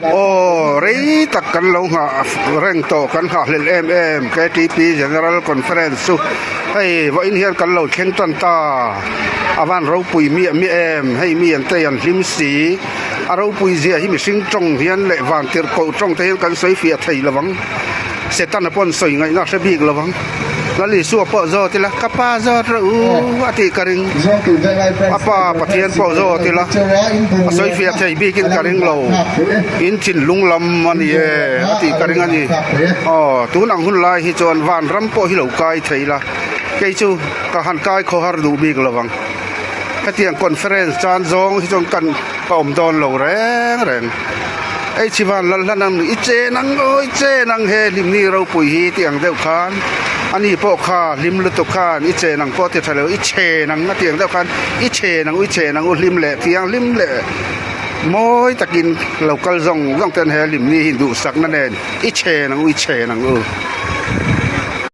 Aw rei tak kan lo nghah reng tawh kan nghahhlelh em em KTP General Conference chu hei vawiin hian kan lo thleng tan ta a van ropui miah miah em hei mi an te an hlim si a ropui zia hi mihring tawng hian leh van tirhkoh tawng te hian kan sawi fiah thei lo vang Setana pawh an sawi ngaihna a hre bik lo vang. Lal Isua pawh zawt ila, Ka pa zawt rawh u a tih ka ring. A pa Pathian pawh zawt ila, a sawi fiah thei bikin ka ring lo. In thinlung lam a ni e a tih ka ring a ni. Aw, tun ang hun lai hi chuan vanram pawh hi lo kai thei ila, kei chu ka han kai khaw har duh bik lo vang. Hetiang conference chan zawng hi chuan kan ka awm dawn lo reng reng. Ei Chivan lal hlan ang i chen ang aw i chen ang he hlimni ropui hi tih ang deuh khan ani pawh kha hlim lutuk khan i chen ang pawh ti tha lo i chen ang a tih ang deuh khan i chen ang u i chen ang u hlim leh thiang hlim leh mawi takin lo kal zawng zawng ten he hlimni hi duhsakna nen i chen ang u i chen ang u.